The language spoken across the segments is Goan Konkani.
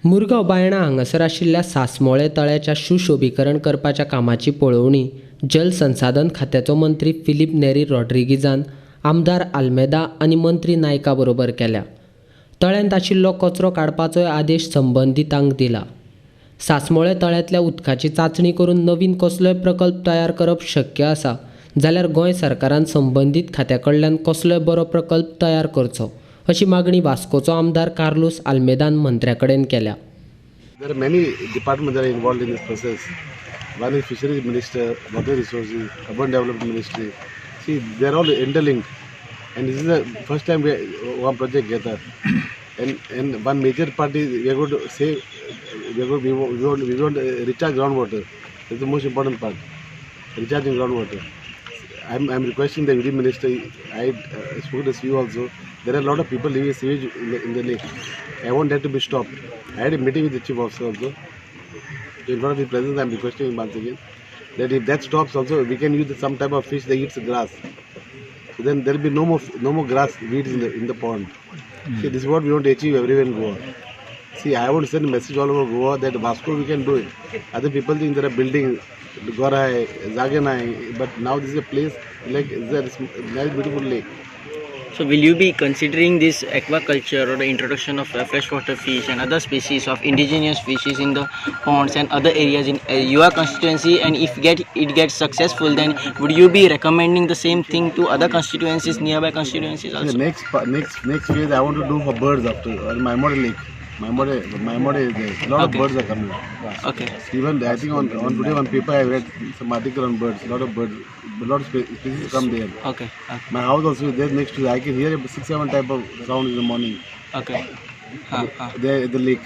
मुरगांव बायणा हांगासर आशिल्ल्या सासमोळे तळ्याच्या सुशोभीकरण करपाच्या कामाची पळोवणी जल संसाधन खात्याचो मंत्री फिलीप नेरी रॉड्रिगीजान आमदार आल्मेदा आनी मंत्री नायका बरोबर केल्या. तळ्यांत आशिल्लो कचरो काडपाचोय आदेश संबंदितांक दिला. सासमोळे तळ्यांतल्या उदकाची चांचणी करून नवीन कसलोय प्रकल्प तयार करप शक्य आसा जाल्यार गोंय सरकारान संबंदीत खात्या कडल्यान कसलोय बरो प्रकल्प तयार करचो अशी मागणी वास्कोचो आमदार कार्लूस आल्मेदान मंत्र्या कडेन केल्या. There are many departments that are involved in this process. One is Fisheries Minister, Water Resources, Urban Development Ministry. See, they are all interlinked, and this is the first time we one project together. And one major part is we are going to save, we are going, we want recharge groundwater. That's the most important part, recharging groundwater. I'm requesting the UD Minister. I spoke to the CEO also. There are a lot of people leaving sewage in the lake. I want that to be stopped. I had a meeting with the chief officer also. So in front of his presence, I'm requesting him once again that if that stops also, we can use some type of fish that eats grass. So then there will be no more grass weeds in the pond. See, this is what we want to achieve everywhere in Goa. See, I want to send a message all over Goa that Vasco, we can do it. Other people think there are buildings, Gorai, Zaganai, but now this is a place like it's a nice beautiful lake. So will you be considering this aquaculture or the introduction of freshwater fish and other species of indigenous fishes in the ponds and other areas in your constituency, and if get it gets successful, then would you be recommending the same thing to other constituencies, nearby constituencies The also? next phase I want to do for birds after Maimore Lake. Maimore is there. A lot of birds are coming. Even I think on today on paper I read some article on birds. A lot of birds, a lot of species come there. My house also is there next to. I can hear six, seven type of sound in the morning. There at the lake.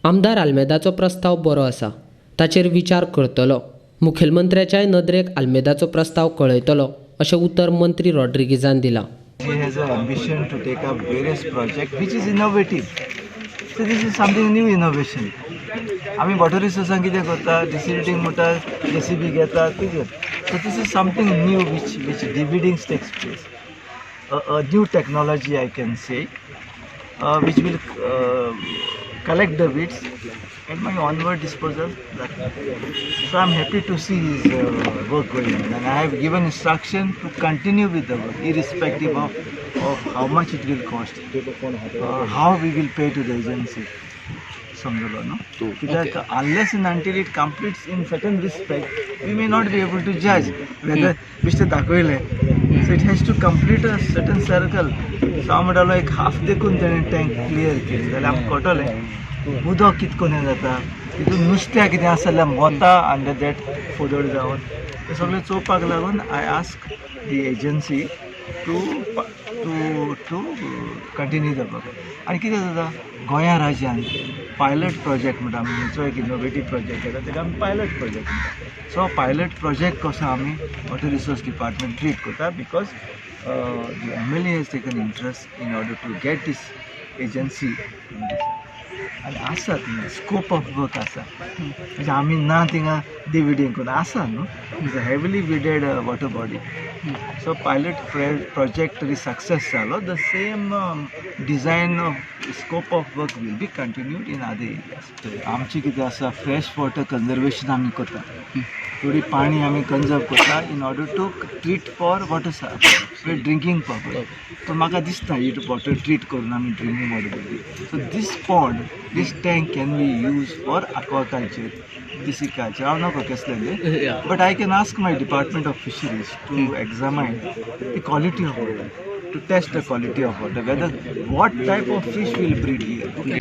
आमदार आल्मेदाचो प्रस्ताव बरो आसा, ताचेर विचार करतलो, मुखेलमंत्र्याच्याय नदरेक आल्मेदाचो प्रस्ताव कळयतलो अशें उतर मंत्री रॉड्रिगीजान दिलां. He has an ambition to take up various projects which is innovative. So this is something new innovation. आमी वॉटर रिसोर्सान कितें करता, डिसिल्टींग म्हणटा, जेसीबी घेता कितें. So this is something new which deweeding takes place, a new technology, I can say, which will collect the weeds and my onward disposal. So I'm happy to see his work going on, and I have given instruction to continue with the work, irrespective of how much it will cost, how we will pay to the agency. समजलो न्हू? कित्याक unless and until it completes in certain respect, we may not be able to judge whether बेश्टें दाखयलें. So it has to complete a certain circle. So हांव म्हणटालो, एक हाफ देखून तेणें टँक क्लियर केली जाल्यार आमकां कळटलें उदक कितें करून जाता, तितून नुस्त्या कितें आसा जाल्यार मोता अंडर that फोदोड जावन तें सगळें चोवपाक लागून I ask the agency to continue the work. आनी कितें जाता, गोंया राज्यान पायलट प्रोजेक्ट म्हणटा आमी. खंयचो एक इनोवेटीव प्रोजेक्ट येता तेका आमी पायलट प्रोजेक्ट म्हणटा. सो पायलट प्रोजेक्ट कसो आमी वॉटर रिसोर्स डिपार्टमेंट ट्रीट करता, because the MLA has taken interest in order to get this agency. आनी आसा थिंगा स्कोप ऑफ वर्क आसा. म्हणजे आमी ना थिंगा डिविडींग करून आसा न्हू, it's a heavily weeded water body. So pilot project तरी सक्सेस जालो, the same design of scope of work will be continued in other areas. आमची कितें आसा, फ्रेश वॉटर कन्जर्वेशन आमी करता, थोडी पाणी आमी कन्जर्व करता in order to treat for water drinking purpose. पूण म्हाका दिसता ही वॉटर ट्रीट करून आमी ड्रिंकींग वॉटर बरी. So this pond, this tank can be use for aquaculture, pisciculture. हांव नको कसलें, but I can ask my Department of Fisheries to examine the quality of water, to test the quality of water, whether what type of fish will breed here.